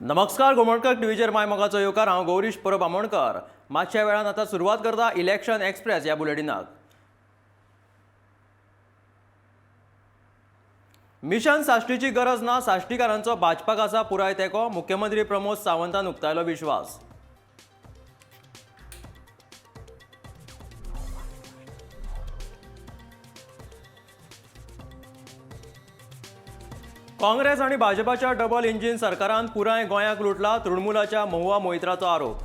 नमस्कार, गोमंतक टीव्हीचेर माय मोगाचो येवकार. हांव गौरीश परब आमोणकर. मातशा वेळान आतां सुरवात करता इलेक्शन एक्सप्रेस ह्या बुलेटिनाक. मिशन साश्टीची गरज ना, साश्टीकारांचो भाजपाक आसा पुराय तेंको, मुख्यमंत्री प्रमोद सावंतान उक्तायलो विश्वास. काँग्रेस आनी भाजपाच्या डबल इंजीन सरकारान पुराय गोंयाक लुटला, तृणमूलाच्या महुआ मोहित्राचो आरोप.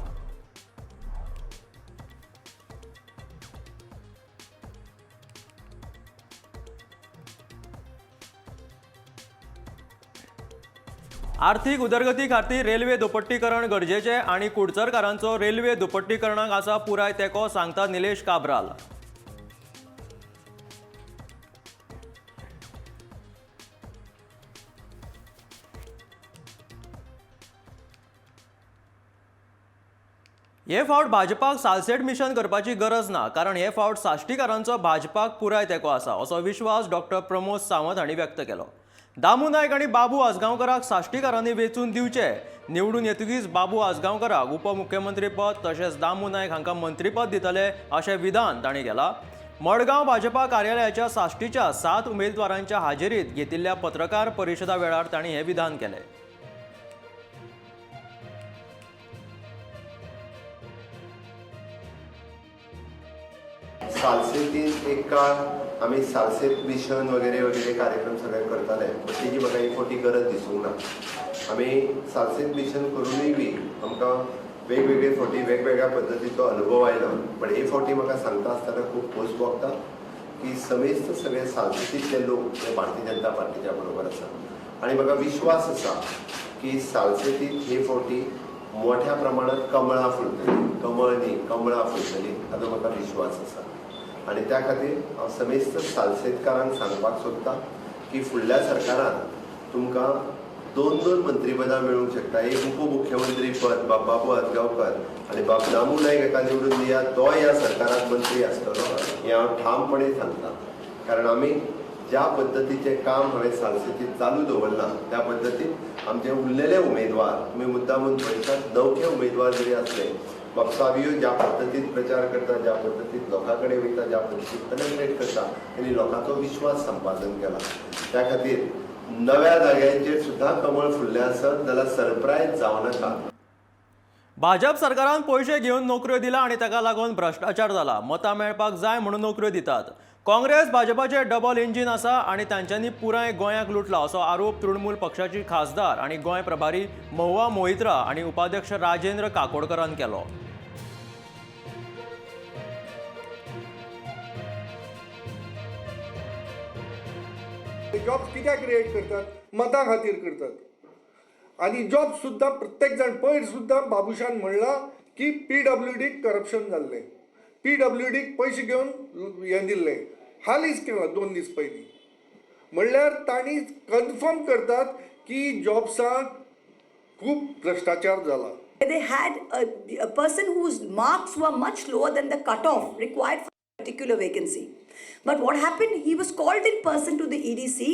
आर्थिक उदरगती खातीर रेल्वे दुपट्टीकरण गरजेचें आनी कुडचरकारांचो रेल्वे दुपट्टीकरणाक आसा पुराय तेंको, सांगता निलेश काब्राल. हे फावट भाजपाक सालसेट मिशन करपाची गरज ना, कारण हे फावट साश्टीकारांचो भाजपाक पुराय तेंको आसा, असो विश्वास डॉक्टर प्रमोद सावंत हांणी व्यक्त केलो. दामू नायक आनी बाबू आजगांवकाराक साश्टीकारांनी वेंचून दिवचे. निवडून येतकीच बाबू आजगांवकाराक उपमुख्यमंत्रीपद तशेंच दामू नायक हांकां मंत्रीपद दितले, अशें विधान तांणी केलां. मडगांव भाजपा कार्यालयाच्या साश्टीच्या 7 उमेदवारांच्या हाजेरीत घेतिल्ल्या पत्रकार परिशदा वेळार तांणी हें विधान केलें. सालसेतीन एक काळ आमी सालसेत मिशन वगैरे वगैरे कार्यक्रम सगळे करताले, पण तेजी म्हाका एक फावटी गरज दिसूंक ना. आमी सालसेत मिशन करुनूय बी आमकां वेगवेगळे फावटी वेगवेगळ्या पद्दतीचो अनुभव आयलो, पण हे फावटी म्हाका सांगता आसतना खूब खोस भोगता की समेस्त सगळे सालसेतींतले लोक हे भारतीय जनता पार्टीच्या बरोबर आसा आनी म्हाका विश्वास आसा की सालसेतीत हे फावटी मोठ्या प्रमाणात कमळां फुलतली, कमळ न्ही कमळां फुलतली, हाजो म्हाका विश्वास आसा. आनी त्या खातीर हांव समेस्त सालसेतकारांक सांगपाक सोदता की फुडल्या सरकारान तुमकां दोन दोन मंत्रीपदां मेळूंक शकता. एक उपमुख्यमंत्री पद बाब बाबू आजगांवकर आनी बाब दामू नायक हाका निवडून दिया, तोय ह्या सरकारांत मंत्री आसतलो हें हांव ठामपणे सांगता. कारण आमी ज्या पद्दतीचें काम हांवें सालसेतीत चालू दवरलां त्या पद्दतीन आमचे उरलेले उमेदवार, तुमी मुद्दामून पळयतात, नवखे उमेदवार जरी आसले, बाब सावियो ज्या पद्दतीन प्रचार करता, ज्या पद्दतीन लोकां कडेन वयता, ज्या पद्दतीन पेनेट्रेट करता, तेणी लोकांचो विश्वास संपादन केला. त्या खातीर नव्या जाग्यांचेर सुद्दां कमळ फुल्लें आसत जाल्यार सरप्रायज जावं नाका. भाजप सरकारान पयशे घेवन नोकऱ्यो दिला आनी ताका लागून भ्रश्टाचार जाला. मतां मेळपाक जाय म्हणून नोकऱ्यो दितात. काँग्रेस भाजपाचे डबल इंजीन आसा आनी तांच्यांनी पुराय गोंयाक लुटला, असो आरोप तृणमूल पक्षाची खासदार आनी गोंय प्रभारी महुआ मोहित्रा आनी उपाध्यक्ष राजेंद्र काकोडकरान केलो. जॉब कित्याक क्रिएट करतात? मतां खातीर करतात. आनी जॉब सुद्दां प्रत्येक जाण पयर सुद्दां बाबूशान म्हणलां की पी डब्ल्यू डीक करप्शन जाल्लें, पी डब्ल्यू डीक पयशे घेवन हें दिल्लें, हालींच केलां 2 दीस पयलीं. म्हणल्यार तांणी कन्फर्म करतात की जॉब्सांक खूब भ्रश्टाचार जाला. They had a person whose marks were much lower than the cutoff required for a particular vacancy. But what happened, he was called in person to the EDC,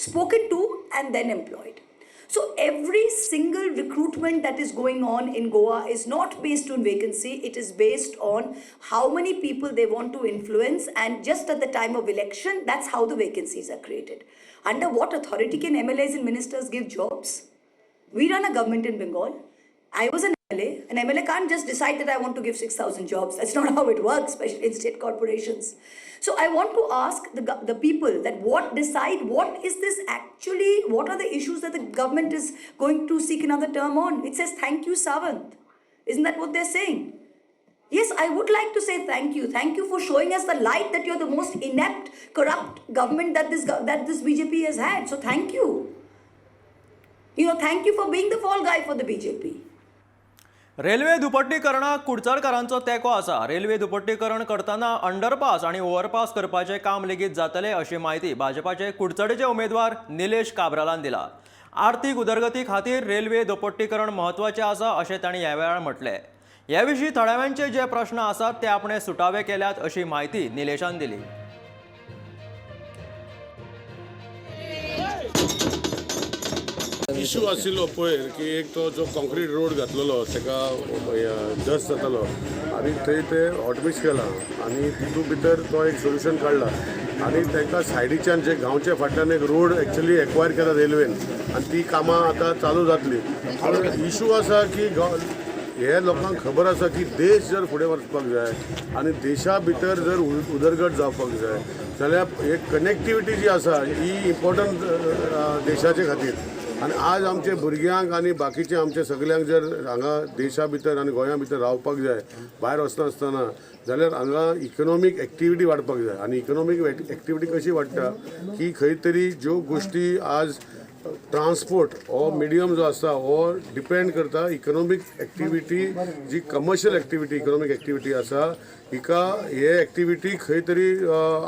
spoken to and then employed. So every single recruitment that is going on in Goa is not based on vacancy, it is based on how many people they want to influence, and just at the time of election, that's how the vacancies are created. Under what authority can MLAs and ministers give jobs? We run a government in Bengal. I was an MLA. An MLA can't just decide that I want to give 6,000 jobs. That's not how it works, especially in state corporations. So I want to ask the people that what decide what is this actually, what are the issues that the government is going to seek another term on? It says, thank you, Sawant. Isn't that what they're saying? Yes, I would like to say thank you. Thank you for showing us the light that you're the most inept, corrupt government that this BJP has had. So thank you. Thank you for being the fall guy for the BJP. Railway दुपट्टीकरणाक कुडचडकारांचो तेंको आसा. Railway दुपट्टीकरण करतना underpass आनी ओव्हरपास करपाचें काम लेगीत जातलें, अशी म्हायती भाजपाचे कुडचडेचे उमेदवार निलेश काब्रालान दिला. आर्थिक उदरगती खातीर रेल्वे दुपट्टीकरण म्हत्वाचें आसा, अशें तांणी ह्या वेळार म्हटलें. ह्या विशीं थळाव्यांचे जे प्रश्न आसात ते आपणे सुटावे केल्यात, अशी म्हायती निलेशान दिली. इशू आशिल्लो पयर की एक तो जो कॉन्क्रीट रोड घातलेलो ताका डस्ट जातालो आनी थंय ते हॉटमिक्स केला आनी तितूंत भितर तो एक सोल्युशन काडला आनी तांकां सायडीच्यान जे गांवच्या फाटल्यान एक रोड एक्चुली एक्वायर केला रेल्वेन आनी ती कामां आतां चालू जातली. पूण इशू आसा की हे लोकांक खबर आसा की देश जर फुडें वचपाक जाय आनी देशा भितर जर उदरगत जावपाक जाय जाल्यार एक कनेक्टिविटी जी आसा ही इम्पॉर्टंट देशाचे खातीर. आनी आज आमचे भुरग्यांक आनी बाकीचे आमचे सगल्यांक जर हांगा देशा भितर आनी गोंया भितर रावपाक जाय भायर वचनासतना जाल्यार हांगा इकनॉमीक एक्टिविटी वाडपाक जाय. आनी इकनॉमीक एक्टिविटी कशी वाडटा की खंय तरी ज्यो गोश्टी आज ट्रान्सपोर्ट हो मिडियम जो आसा हो डिपेंड करता इकनॉमीक एक्टिविटी जी कमर्शियल एक्टिविटी इकनॉमीक एक्टिविटी आसा हिका हे एक्टिविटी खंय तरी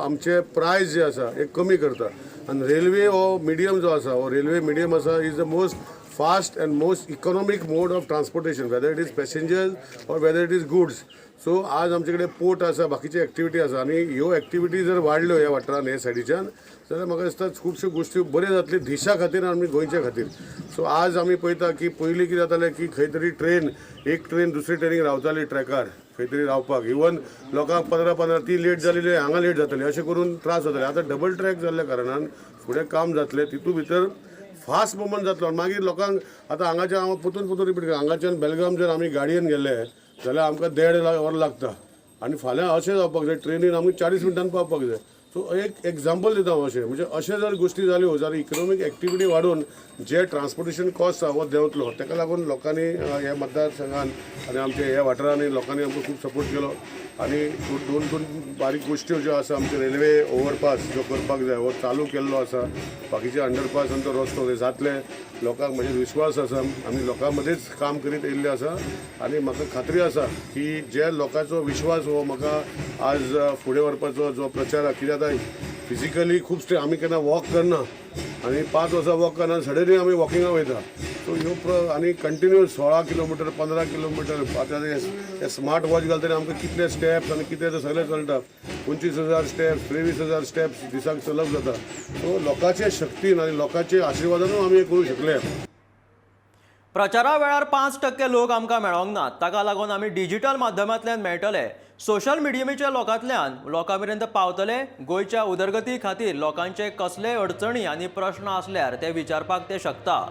आमचे प्रायस जे आसा हे कमी करता. आनी रेल्वे हो मिडियम जो आसा हो रेल्वे मिडियम आसा is the most fast and most economic mode of transportation, whether it is passengers or whether it is goods. So आज आमचे कडेन पोर्ट आसा, बाकीचे एक्टिविटी आसा आनी ह्यो एक्टिविटी जर वाडल्यो ह्या वाठारान हे सायडीच्यान जाल्यार म्हाका दिसता खुबश्यो गोश्टी बऱ्यो जातल्यो देशा खातीर आनी गोंयच्या खातीर. सो आज आमी पळयता की पयलीं कितें जातालें की खंय तरी ट्रेन एक ट्रेन दुसरी ट्रेनीक रावताली ट्रॅकार खंय तरी रावपाक, इवन लोकांक 15-15 ती लेट जाली हांगा लेट जाताली अशें करून त्रास जाताले. आतां डबल ट्रॅक जाल्ल्या कारणान फुडें काम जातलें, तितूंत भितर फास्ट मुवमेंट जातलो. आनी मागीर लोकांक आतां हांगाच्यान हांव परतून परतून रिपीट करता, हांगाच्यान बेलगाम जर आमी गाडयेन गेले जाल्यार आमकां 1.5 वर लागता आनी फाल्यां अशें जावपाक जाय ट्रेनीन आमी 40 मिनटान पावपाक जाय. सो एक एग्जाम्पल दिता हांव अशें म्हणजे अशें जर गोश्टी जाल्यो जाल्यार इकनॉमीक एक्टिविटी वाडोवन जे ट्रान्सपोर्टेशन कॉस्ट आसा हो देंवतलो. ताका लागून लोकांनी ह्या मतदारसंघान आनी आमच्या ह्या वाठारांनी लोकांनी आमकां खूब सपोर्ट केलो. आनी दोन दोन बारीक गोश्ट्यो ज्यो आसा आमचे रेल्वे ओवरपास जो करपाक जाय हो चालू केल्लो आसा, बाकीचे अंडरपास आनी तो रस्तो ते जातले. लोकांक म्हजेर विश्वास आसा, आमी लोकां मदींच काम करीत येयल्ले आसा आनी म्हाका खात्री आसा की जे लोकांचो विश्वास हो म्हाका आज फुडें व्हरपाचो जो प्रचार आसा, कित्याक आतां फिजिकली खूब आमी केन्ना वॉक करना आनी 5 वर्सां वॉक करना, सडनली आमी वॉकिंगाक वयता. सो ह्यो आनी कंटिन्यू 16 किलोमिटर 15 किलोमिटर आतां हे स्मार्ट वॉच घालतकीर आमकां कितले स्टेप्स आनी कितें तें सगळें कळटा. 25,000 स्टेप्स 23,000 स्टेप्स दिसाक चलप जाता. सो लोकांचे शक्तीन आनी लोकांचे आशिर्वादानूच आमी हें करूं शकले. प्रचारा वेळार 5% लोक आमकां मेळोंक नात, ताका लागून आमी डिजिटल माध्यमांतल्यान मेळटले, सोशल मिडियेच्या लोकांतल्यान लोकां मेरेन पावतले. गोंयच्या उदरगती खातीर लोकांचे कसलेय अडचणी आनी प्रश्न आसल्यार ते विचारपाक ते शकता.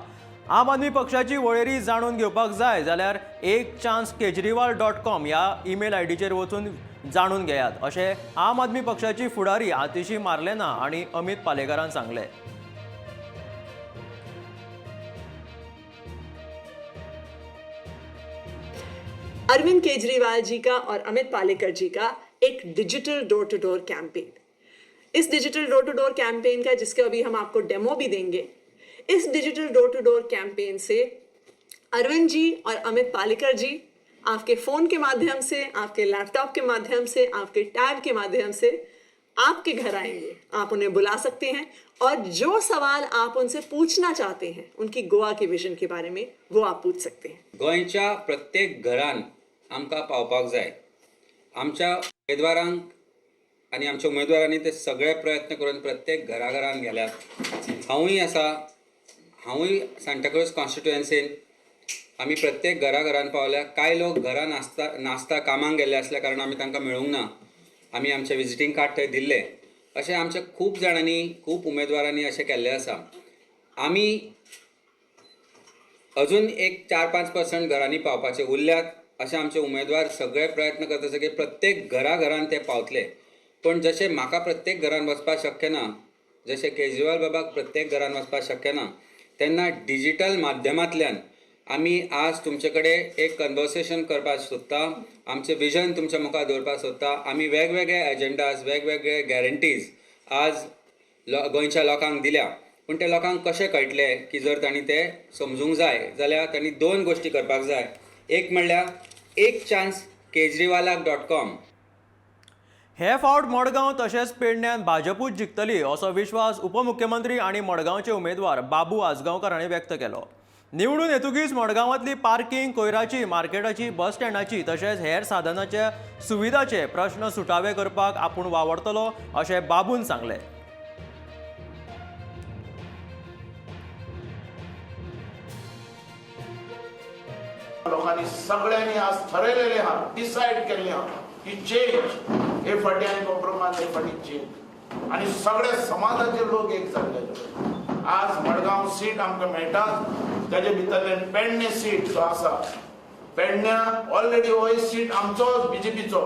आम आदमी पक्षाची वळेरी जाणून घेवपाक जाय जाल्यार ekchancekejriwal.com ह्या ईमेल आयडीचेर वचून जाणून घेयात अशें आम आदमी पक्षाची फुडारी आतिशी मार्लेना आनी अमित पालेकारान सांगलें. अरविंद केजरीवाल जी का और अमित पालेकर जी का एक digital door to door campaign. Is digital door to door campaign का, जिसके अभी हम आपको डेमो भी देंगे, इस digital door to door campaign से अरविंद जी और अमित पालेकर जी आपके फ़ोन के माध्यम से, आपके लैपटॉप के माध्यम से, आपके टैब के माध्यम से आपके घर आएंगे। आप उन्हें बुला सकते हैं और जो सवाल आप उनसे पूछना चाहते हैं उनकी गोवा के विजन के बारे में, वो आप पूछ सकते हैं। गोंयच्या प्रत्येक घरान आमकां पावपाक जाय। आमच्या उमेदवारांक आनी आमच्या उमेदवारांनी ते सगळे प्रयत्न करून प्रत्येक घराघरान गेल्यात। हांवूय आसा, हांवूय सांताक्रूज कॉन्स्टिट्युएन्सीन आमी प्रत्येक घराघरान पावल्या। कांय लोक घरान नासता कामाक गेल्ले आसल्या कारणान आमी तांकां मेळूंक ना। आमी आमचे विजिटींग कार्ड थंय दिल्ले। अशें आमच्या खूब जाणांनी, खूब उमेदवारांनी अशें केल्लें आसा। आमी अजून एक 4-5% घरांनी पावपाचे उरल्यात। अशें आमचे उमेदवार सगळे प्रयत्न करता आसा की प्रत्येक घराघरान ते पावतले। पूण जशें म्हाका प्रत्येक घरान वचपाक शक्य ना, जशें केजरीवाल बाबाक प्रत्येक घरान वचपाक शक्य ना, तेन्ना डिजिटल माध्यमांतल्यान आमी आज तुमचे कडेन एक कन्वर्सेशन करपाक सोदता, आमचें विजन तुमच्या मुखार दवरपाक सोदता। आमी वेगवेगळे एजेंडाज, वेगवेगळे गॅरंटीज आज गोंयच्या लोकांक दिल्या, पूण ते लोकांक कशें कळटलें की जर तांणी तें समजूंक जाय जाल्यार तांणी 2 गोश्टी करपाक जाय। एक म्हणल्यार एक चान्स केजरीवालाक .com। हे फावट मडगांव तशेंच पेडण्यान भाजपूच जिखतली असो विश्वास उपमुख्यमंत्री आनी मडगांवचे उमेदवार बाबू आजगांवकर हांणी व्यक्त केलो। निवडून येतकीच मडगांवांतली पार्किंग, कोयराची, मार्केटाची, बस स्टँडाची तशेंच हेर साधनाच्या सुविधाचे प्रश्न सुटावे करपाक आपूण वावरतलो अशें बाबून सांगलें। लोकांनी सगळ्यांनी आज ठरयलेले आहा, डिसायड केल्ले आहा की चेंज हे फाटी आनी कॉम्प्रोमायज, हे फाटी चेंज. आनी सगळे समाजाचे लोक एक जाल्ले. आज मडगांव सीट आमकां मेळटा, ताजे भितरल्यान पेडणे सीट जो आसा, पेडण्या ऑलरेडी हो सीट आमचोच बीजेपीचो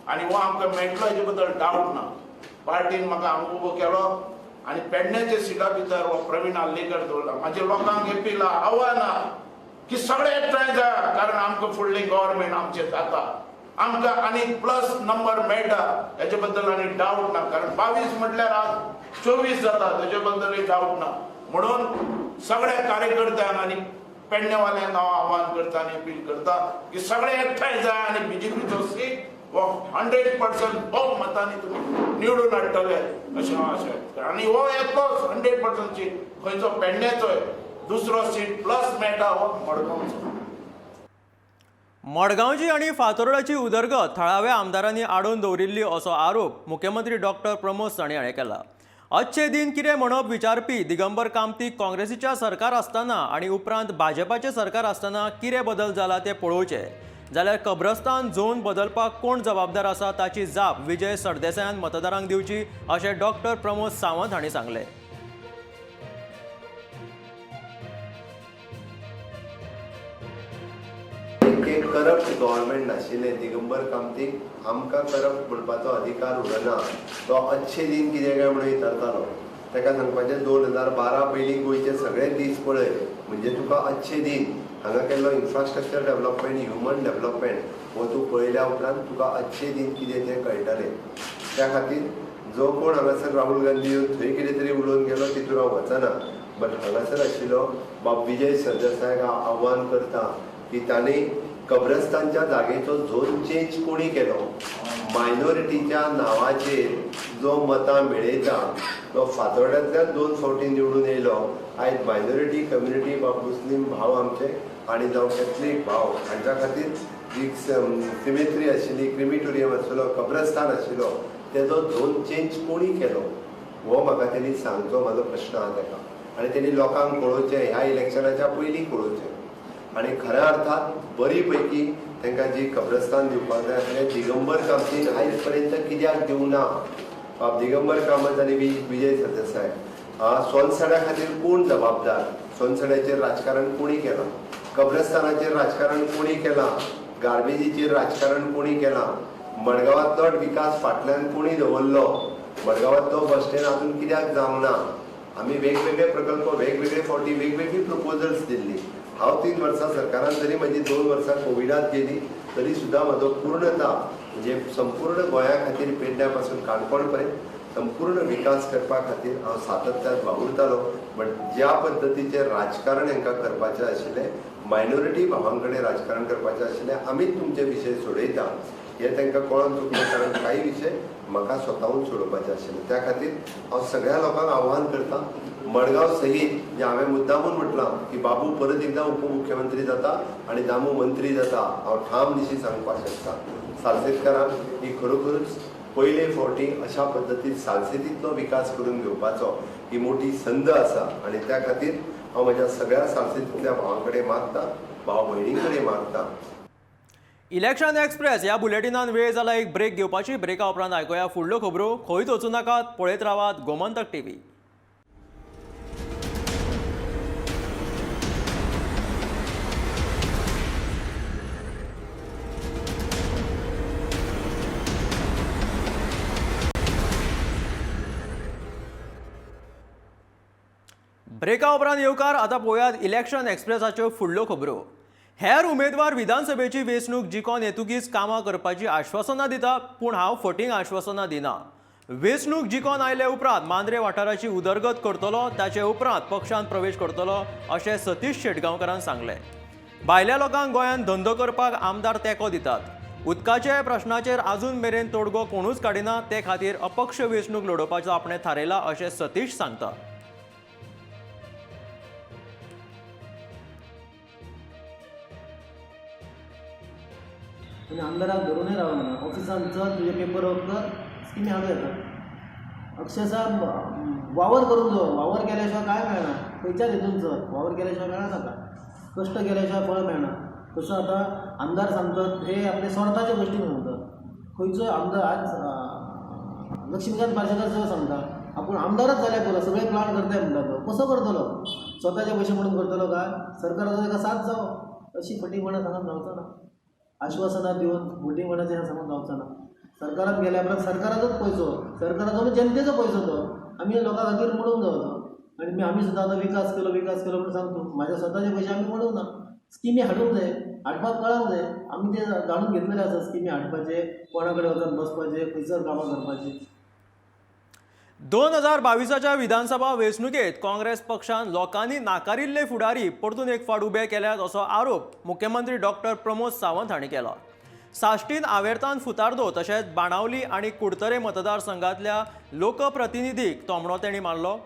आनी हो आमकां मेळटलो हेजे बद्दल डावट ना. पार्टीन म्हाका हांगा उबो केलो आनी पेडण्याच्या सिटा भितर हो प्रवीण आर्लेकर दवरला. म्हाजे लोकांक अपील आव्हान आहा की सगळे एकठांय जाय, कारण आमकां फुडलें गव्हर्मेंट आमचें जाता, आमकां आनी प्लस नंबर मेळटा हेजे बद्दल आनी डावट ना. कारण 22 म्हटल्यार आज 24 जाता, तेजे बद्दलय डावट ना. म्हणून सगळ्या कार्यकर्त्यांक आनी पेडणेवाल्यांक हांव आव्हान करता आनी अपील करता की सगळे एकठांय जाय आनी बीजेपीचो सीट हो 100% बहुमतांनी तुमी निवडून हाडटले अशें हांव आशा व्यक्त. आनी हो येतलोच 100% सीट, खंयचो पेडण्याचोय दुसरो सीट प्लस मेळटा हो मडगांवचो. मडगांवची आनी फातोर्डाची उदरगत थळाव्या आमदारांनी आडोवन दवरिल्ली असो आरोप मुख्यमंत्री डॉक्टर प्रमोद सावंत हाणें केला. अच्छे दिन कितें म्हणप विचारपी दिगंबर कामती काँग्रेसीच्या सरकार आसतना आनी उपरांत भाजपाचें सरकार आसतना कितें बदल जाला ते पळोवचे, जाल्यार कब्रस्तान झोन बदलपाक कोण जबाबदार आसा ताची जाप विजय सरदेसायान मतदारांक दिवची अशें डॉक्टर प्रमोद सावंत हांणी सांगलें. एक करप्ट गव्हर्मेंट नाशिल्लें दिगंबर कामतीक आमकां करप्ट म्हणपाचो अधिकार उरना. तो अच्छे दिन कितें काय म्हणून विचारतालो. ताका सांगपाचें 2012 पयलीं गोंयचे सगळे दीस पळय, म्हणजे तुका अच्छे दिन हांगा केल्लो इन्फ्रास्ट्रक्चर डेव्हलपमेंट, ह्युमन डेव्हलपमेंट हो तूं पळयल्या उपरांत तुका अच्छे दिन कितें तें कळटलें. त्या खातीर जो कोण हांगासर राहुल गांधी येवन थंय कितें तरी उलोवन गेलो तितून हांव वचना, बट हांगासर आशिल्लो बाब विजय सरदेसायाक हांव आव्हान करता की तांणी कब्रस्तानच्या जागेचो झोन चेंज कोणी केलो, मायनॉरिटीच्या नांवाचेर जो मतां मेळयता तो फातोर्ड्यांतल्यान 2 फावटी निवडून येयलो. आयज मायनॉरिटी कम्युनिटी बाब मुस्लीम भाव आमचे आनी जावं कॅथलीक भाव हांच्या खातीर जी सिमेत्री आशिल्ली, क्रिमिटोरियम आशिल्लो, कब्रस्तान आशिल्लो, तेजो झोन चेंज कोणी केलो हो म्हाका तेणी सांगचो, म्हाजो प्रश्न आहा तेका. आनी तेणी लोकांक कळोवचें, ह्या इलेक्शनाच्या पयलीं कळोवचें. आनी खऱ्या अर्थान बरी पैकी तांकां जी कब्रस्तान दिवपाक जाय आसलें दिगंबर कामतीन आयज पर्यंत कित्याक दिवंक ना? बाब दिगंबर कामत आनी विजय सरदेसाय, सोनसड्या खातीर कोण जबाबदार? सोनसड्याचेर राजकारण कोणी केलां? कब्रस्तानाचेर राजकारण कोणी केलां? गार्बेजीचेर राजकारण कोणी केलां? मडगांवांतलो विकास फाटल्यान कोणी दवरलो? मडगांवांतलो बस स्टँड अजून कित्याक जावंक ना? आमी वेगवेगळे प्रकल्प वेगवेगळे फावटी वेगवेगळी प्रपोजल्स दिल्ली. हांव 3 वर्सां सरकारान जरी म्हजी 2 वर्सां कोविडांत गेली तरी सुद्दां म्हजो पूर्णता म्हणजे संपूर्ण गोंया खातीर पेडण्या पासून काणकोण पर्यंत संपूर्ण विकास करपा खातीर हांव सातत्यान वावुरतालो. बट ज्या पद्दतीचें राजकारण हांकां करपाचें आशिल्लें, मायनॉरिटी भावां कडेन राजकारण करपाचें आशिल्लें, आमीच तुमचे विशय सोडयता हें तांकां कळोन चुकलें, कारण कांय विशय म्हाका स्वताहून सोडोवपाचे आशिल्ले. त्या खातीर हांव सगळ्या लोकांक आव्हान करता, मडगांव सहीत जे हांवें मुद्दामून म्हटलां की बाबू परत एकदां उपमुख्यमंत्री जाता आनी दामू मंत्री जाता, हांव ठाम निशी सांगपाक शकता. सालसेतकारांक ही खरोखरूच पयले फावटी अशा पद्दतीन सालसेतींतलो विकास करून घेवपाचो ही मोठी संद आसा आनी त्या खातीर हांव म्हज्या सगळ्या सालसेतींतल्या भावां कडेन मागता, भाव भयणीं कडेन मागता. इलेक्शन एक्सप्रेस ह्या बुलेटिनान वेळ जाला एक ब्रेक घेवपाची. ब्रेका उपरांत आयकुया फुडल्यो खबरो. खंयच वचूं नाकात, पळयत रावात गोमंतक टीव्ही. ब्रेका उपरांत येवकार. आतां पळोवयात इलेक्शन एक्सप्रेसाच्यो फुडल्यो खबरो. हेर उमेदवार विधानसभेची वेंचणूक जिखोन येतुकीच कामां करपाची आश्वासनां दिता, पूण हांव फटींग आश्वासनां दिना. वेंचणूक जिखोन आयले उपरांत मांद्रे वाठाराची उदरगत करतलो, ताचे उपरांत पक्षांत प्रवेश करतलो अशें सतीश शेटगांवकारान सांगलें. भायल्या लोकांक गोंयांत धंदो करपाक आमदार तेंको दितात. उदकाच्या प्रश्नाचेर आजून मेरेन तोडगो कोणूच काडिना, ते खातीर अपक्ष वेंचणूक लडोवपाचो आपणें थारायला अशें सतीश सांगता. आनी आमदाराक धरूनय रावना, ऑफिसान चल तुजे पेपर वर्क कर, स्किमी हाडूं येता. अक्षरशः वावर करूंक जायो, वावर केल्या शिवाय कांय मेळना. खंयच्याच हितून चल, वावर केल्या शिवाय मेळना ताका, कश्ट केल्या शिवाय फळ मेळना. तसो आतां आमदार सांगतात हे आपले स्वार्थाच्या गोश्टी सांगतात. खंयचोय आमदार आज लक्ष्मीकांत पार्सेकर सुद्दां सांगता आपूण आमदारच जाल्यार पुरो, सगळे प्लान करताय म्हणटा तो. कसो करतलो? स्वताचे पयशे म्हणून करतलो काय सरकाराचो ताका साथ जावो? अशी फटींगपणां सांगत जावचो ना. आश्वासनां दिवन फटींगपणाचें सांगून जावचो ना. सरकारान गेल्या उपरांत सरकाराचोच पयसो, सरकाराचो म्हणजे जनतेचो पयसो तो आमी लोकां खातीर मोडूंक जावो तो. आनी आमी सुद्दां आतां विकास केलो विकास केलो म्हणून सांगतो, म्हाज्या स्वताचे पयशे आमी मोडूंक ना. स्किमी हाडूंक जाय, हाडपाक कळोंक जाय. आमी ते जाणून घेतलेले आसा स्किमी हाडपाचे, कोणा कडेन वचून बसपाचे, खंयसर कामां करपाची. 2022च्या विधानसभा वेंचणुकेत काँग्रेस पक्षान लोकांनी नाकारिल्ले फुडारी परतून एक फावट उबे केल्यात असो आरोप मुख्यमंत्री डॉक्टर प्रमोद सावंत हांणी केलो. साश्टीन आवेर्तान फुतार्दो तशेंच बाणावली आनी कुडतरे मतदारसंघांतल्या लोकप्रतिनिधीक तोमणो तांणी मारलो.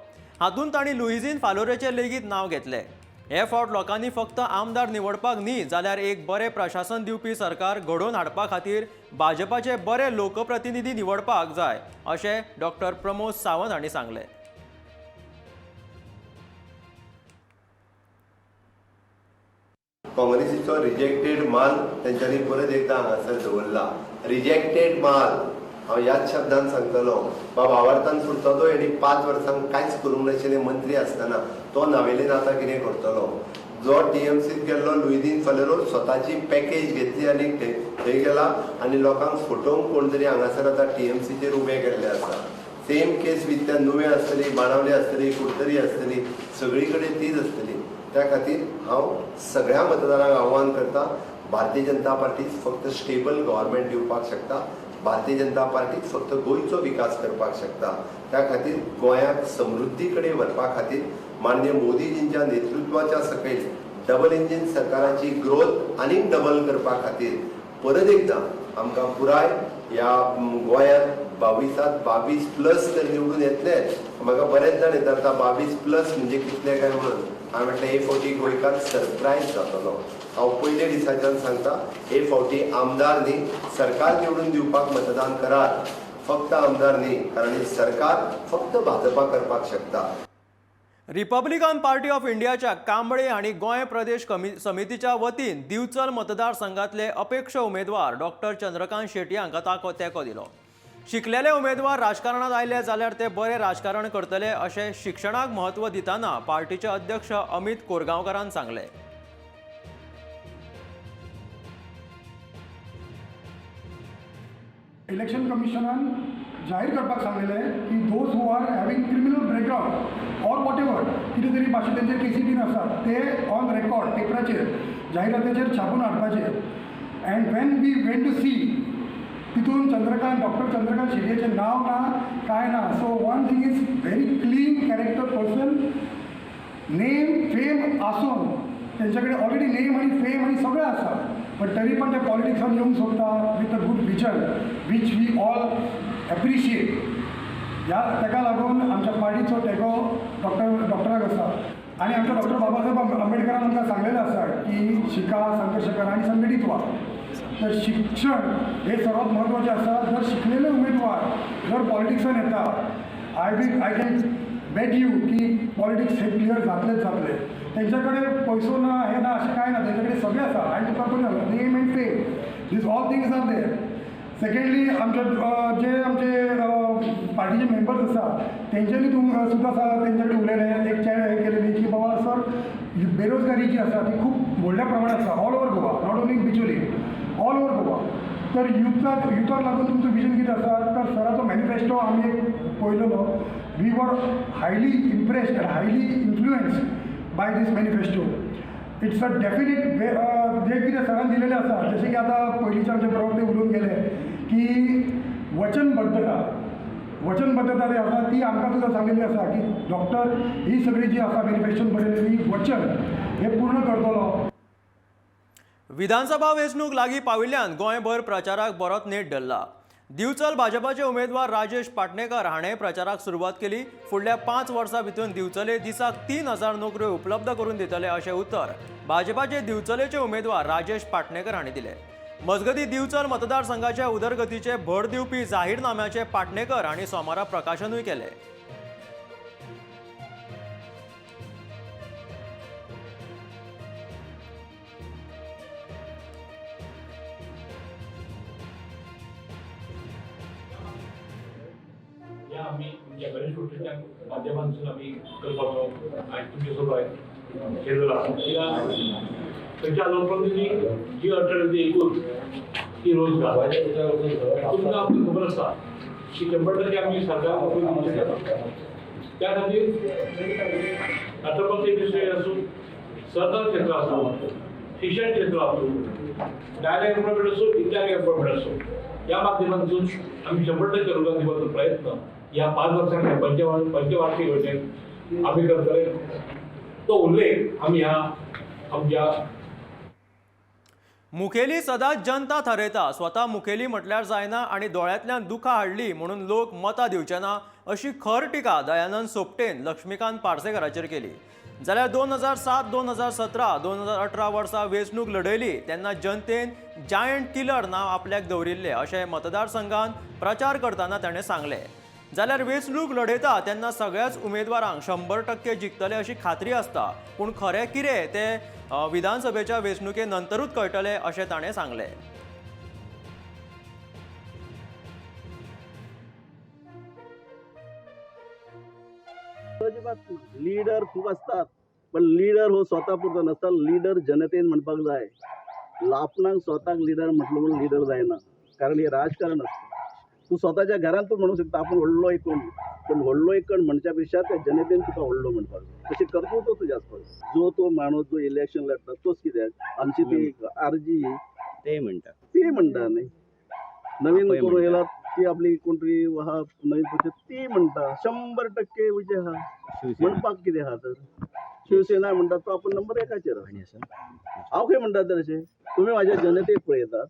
हातूंत तांणी लुईझीन फालोरेचें लेगीत नांव घेतलें. हे फावट लोकांनी फक्त आमदार निवडपाक न्ही जाल्यार एक बरें प्रशासन दिवपी सरकार घडोवन हाडपा खातीर भाजपाचे बरे लोकप्रतिनिधी निवडपाक जाय अशें डॉक्टर प्रमोद सावंत हांणी सांगलें. काँग्रेसीचो रिजेक्टेड माल तेंच्यांनी परत एकदां हांगासर दवरला. रिजेक्टेड माल हांव ह्याच शब्दान सांगतलो. बाबा आवर्तान फुरतलो हेणी 5 वर्सांक कांयच करूंक नाशिल्ले मंत्री आसतना तो नावेलीन आतां कितें करतलो? जो टीएमसीत गेल्लो लुईदीन फालेरो स्वताची पॅकेज घेतली आनी थंय गेला आनी लोकांक फटोवंक कोण तरी हांगासर आतां टीएमसीचेर उबे केल्ले आसा. सेम केस विथ त्या नुवें आसतली, बाणावली आसतली, कुडतरी आसतली, सगळी कडेन तीच आसतली. त्या खातीर हांव सगळ्या मतदारांक आव्हान करता, भारतीय जनता पार्टी फक्त स्टेबल गव्हर्मेंट दिवपाक शकता, भारतीय जनता पार्टी फक्त गोंयचो विकास करपाक शकता. त्या खातीर गोंयाक समृद्धी कडेन व्हरपा खातीर माननीय मोदीजींच्या नेतृत्वाच्या सकयल डबल इंजीन सरकाराची ग्रोथ आनीक डबल करपा खातीर परत एकदां आमकां पुराय ह्या गोंयांत 22 प्लस तर निवडून येतलेच. म्हाका बरेच जाण येतात आतां 22 प्लस म्हणजे कितले काय म्हणून. हांवें म्हटलें हे फावटी गोंयकार सरप्रायज जातलो. हांव पयले दिसाच्यान सांगता, हे फावटी आमदार न्ही सरकार निवडून दिवपाक मतदान करात, फक्त आमदार न्ही, कारण सरकार फक्त भाजपा करपाक शकता. रिपब्लिकन पार्टी ऑफ इंडियाच्या कांबळे आनी गोंय प्रदेश समितीच्या वतीन दिवचल मतदारसंघातले अपेक्ष उमेदवार डॉक्टर चंद्रकांत शेट्ये हांकां तेंको दिलो. शिकलेले उमेदवार राजकारणात आयले जाल्यार ते बरे राजकारण करतले अशें शिक्षणाक म्हत्व दितना पार्टीचे अध्यक्ष अमित कोरगांवकारान सांगलें. इलेक्शन कमिशनान जाहीर करपाक सांगलेलें की those who are having criminal background or whatever कितें तरी भाशेन तेंचेर केसी बीन आसात ते ऑन रेकॉर्ड पेपराचेर जाहिरातीचेर छापून हाडपाचे. And when we went to see तितून चंद्रकांत डॉक्टर चंद्रकांत शेट्येचें नांव ना कांय ना. So one thing is very clean character person, name fame आसून तेंचे कडेन ऑलरेडी नेम आनी फेम आनी सगळें आसा, बट तरी पण ते पॉलिटिक्सान येवंक सोदता with a good vision which we all appreciate. ह्या ताका लागून आमच्या पार्टीचो तेंको डॉक्टराक आसा आनी आमच्या डॉक्टर बाबासाहेब आंबेडकरान आमकां सांगलेलें आसा की शिका, संघर्श करा आनी संघटीत व्हा. तर शिक्षण हे सर्वात म्हत्वाचें आसा. जर शिकलेले उमेदवार जर पॉलिटिक्सान येता, I can bet you की पॉलिटिक्स हे क्लियर जातलेच जातले. तेंच्या कडेन पयसो ना हें ना अशें कांय ना, तेंच्या कडेन सगळें आसा. आनी तुका पळय name and fame, these all things are there. Secondly आमचे जे आमचे पार्टीचे मेंबर्स आसा तेंच्यांनी सुद्दां तेंच्या कडेन उलयले, एक चॅट हें केलेली की बाबा सर बेरोजगारी जी आसा ती खूब व्हडल्या प्रमाणात आसा all over Goa, not only Bicholim, all over Goa. तर युथाक लागून तुमचो विजन कितें आसा तर सराचो मॅनिफेस्टो आमी एक पळयलेलो. We were highly impressed and highly influenced by this manifesto. It's a definite जे कितें सरान दिलेलें आसा, जशें की आतां पयलींचे आमचे प्रवक्ते उलोवन गेले की वचनबद्धता, वचनबद्धता जी आसा ती आमकां सुद्दां सांगिल्ली आसा की डॉक्टर ही सगळी जी आसा मॅनिफेस्टोन बरयलेली वचन हें पूर्ण करतलो. विधानसभा वेंचणूक लागीं पाविल्ल्यान गोंयभर प्रचाराक बरोच नेट धरला. दिवचल भाजपाचे उमेदवार राजेश पाटणेकर हाणें प्रचाराक सुरवात केली. फुडल्या 5 वर्सां भितर दिवचले दिसाक 3000 नोकऱ्यो उपलब्ध करून दितले अशें उतर भाजपाचे दिवचलेचे उमेदवार राजेश पाटणेकर हांणी दिलें. मजगतीं दिवचल मतदारसंघाच्या उदरगतीचे भर दिवपी जाहीरनाम्याचे पाटणेकर हांणी सोमारा प्रकाशनूय केलें. आमी आमच्या गणेश प्रतिष्ठान माध्यमांतसून आमी करपाचो आयज तुमचे सोबत केलेलो आसा. कित्याक थंयच्या लोकप्रतिनिधी जी अडचण ती एकूच ती रोजगार. तुमकां आमकां खबर आसा की 100% आमी सरकार नोकरी दिवंक शकना. त्या खातीर राष्ट्रपती विषय आसूं, सहकार क्षेत्र आसूं, शिक्षण क्षेत्र आसूं, डायरेक्ट एम्प्लॉयमेंट आसूं, इनडायरेक्ट एम्प्लॉयमेंट आसूं, ह्या माध्यमांतून आमी 100% रोजगार दिवपाचो प्रयत्न ह्या 5 वर्सांच्या पंचवार्षिक योजनेत आमी करतले. तो उल्लेख आमी ह्या आमच्या मुखेली सदांच जनता थारयता. स्वता मुखेली म्हटल्यार जायना आनी दोळ्यांतल्यान दुखां हाडली म्हणून लोक मतां दिवचे ना अशी खर टिका दयानंद सोपटेन लक्ष्मीकांत पार्सेकाराचेर केली. जाल्यार 2007, 2017, 2018 वर्सा वेंचणूक लढयली तेन्ना जनतेन जायंट किलर नांव आपल्याक दवरिल्लें अशें मतदारसंघात प्रचार करतना ताणें सांगलें. जाल्यार वेंचणूक लढयता तेन्ना सगळ्याच उमेदवारांक 100% जिखतले अशी खात्री आसता, पूण खरें कितें तें विधानसभेच्या वेंचणुके नंतरूच कळटलें अशें ताणें सांगलें. अजिबात लिडर खूब असतात, पण लिडर हो स्वतः पुरतो नसता. लिडर जनतेन म्हणपाक जाय. आपणाक स्वताक लिडर म्हटलं म्हणून लिडर जायना, कारण हे राजकारण असतं. तूं स्वताच्या घरांत तूं म्हणू शकता आपण व्हडलो एक कोण, पण व्हडलो एक कोण म्हणच्या पेक्षा त्या जनतेन तुका व्हडलो म्हणपाक जाय. तशें कर्तृत्व तुजें आसपाक जाय. जो तो माणूस जो इलेक्शन लढता तोच कित्याक आमची ती आरजी ते म्हणटा, ती म्हणटा न्ही नवीन करून येयला ती आपली कोण तरी आहा नवीन पक्ष ती म्हणटा 100% विजय आहा म्हणपाक कितें आहा. तर शिवसेना म्हणटा तो आपण नंबर 1 आहा. हांव खंय म्हणटा तर अशें तुमी म्हाज्या जनतेक पळयतात.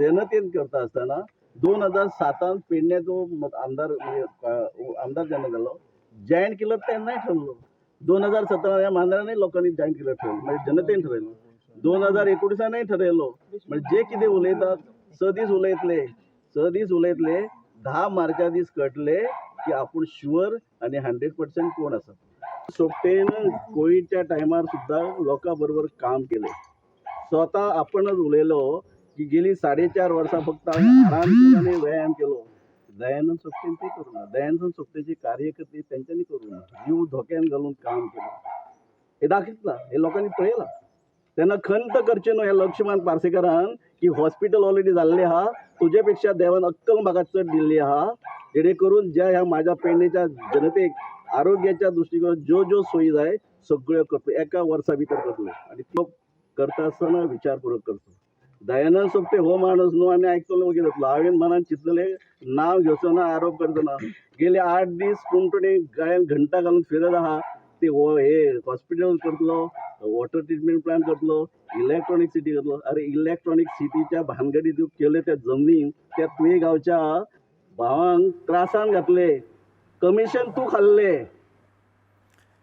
जनतेन करता आसतना 2007 पेडण्याचो आमदार म्हणजे आमदार जेन्ना जालो जायंट किलर तेन्नाय ठरलो. 2017 ह्या मांद्रानय लोकांनी जायंट किलर ठरयलो, म्हणजे जनतेन ठरयलो. 2019 ठरयलो. म्हणजे जे कितें उलयतात 6 दीस उलयतले, 6 दीस उलयतले, 10 मार्चा दीस कळटले की आपूण शुअर आनी 100% कोण आसा. सोपटेन कोविडच्या टायमार सुद्दां लोकां बरोबर काम केलें. स्वता आपणच उलयलो की गेली 4.5 वर्सां फक्त हांवें आराम केलो आनी व्यायाम केलो. दयानंद सोपटेन ते करूं ना. दयानंद सोपटेची कार्यकर्ते तेंच्यांनी करूं ना. जीव धोक्यान घालून काम केलें हे दाखयतलां, हे लोकांनी पळयलां. तेन्ना खंत करचें न्हू ह्या लक्ष्मण पार्सेकारान की हॉस्पिटल ऑलरेडी जाल्लें आहा, तुजे पेक्षा देवान अक्कल म्हाका चड दिल्ली आहा, जेणे करून ज्या ह्या म्हाज्या पेडणेच्या जनतेक आरोग्याच्या दृश्टिकोन ज्यो ज्यो सोयी जाय सगळ्यो करतलो, एका वर्सा भितर करतलो. आनी तो करता आसतना विचारपूर्वक करतलो. दयानंद सोपटे हो माणूस न्हू आमी आयकतलो वगीर जातलो. हांवें मनान चिंतलें नांव घेवचो ना, आरोप करचो ना. गेले 8 दीस कोण गळ्यान घंटा घालून फिरत आहा ते हो हे हॉस्पिटल करतलो, वॉटर ट्रिटमेंट प्लांट करतलो, इलेक्ट्रॉनीक सिटी करतलो. अरे इलेक्ट्रॉनीक सिटीच्या भानगडी तूं केल्यो त्या जमनीन त्या तुये गांवच्या भावांक त्रासान घातले, कमिशन तूं खाल्लें.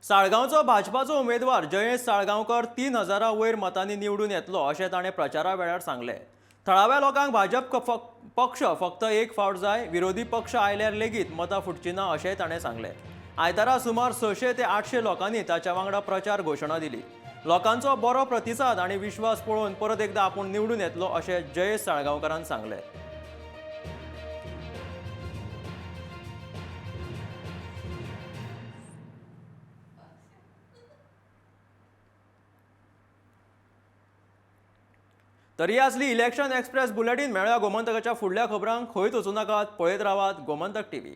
साळगांवचो भाजपाचो उमेदवार जयेश साळगांवकर 3000 वयर मतांनी निवडून येतलो अशें ताणें प्रचारा वेळार सांगलें. थळाव्या लोकांक भाजप पक्ष फक्त एक फावट जाय, विरोधी पक्ष आयल्यार लेगीत मतां फुटची ना अशेंय ताणें सांगलें. आयतारा सुमार 600 ते 800 लोकांनी ताच्या वांगडा प्रचार घोशणा दिली. लोकांचो बरो प्रतिसाद आनी विश्वास पळोवन परत एकदा आपूण निवडून येतलो अशें जयेश साळगांवकरान सांगलें. तरी आसली इलेक्शन एक्सप्रेस बुलेटीन. मेळया गोमंतकाच्या फुडल्या खबरांक. खंयच वचूं नाकात, पळयत रावात गोमंतक टीव्ही.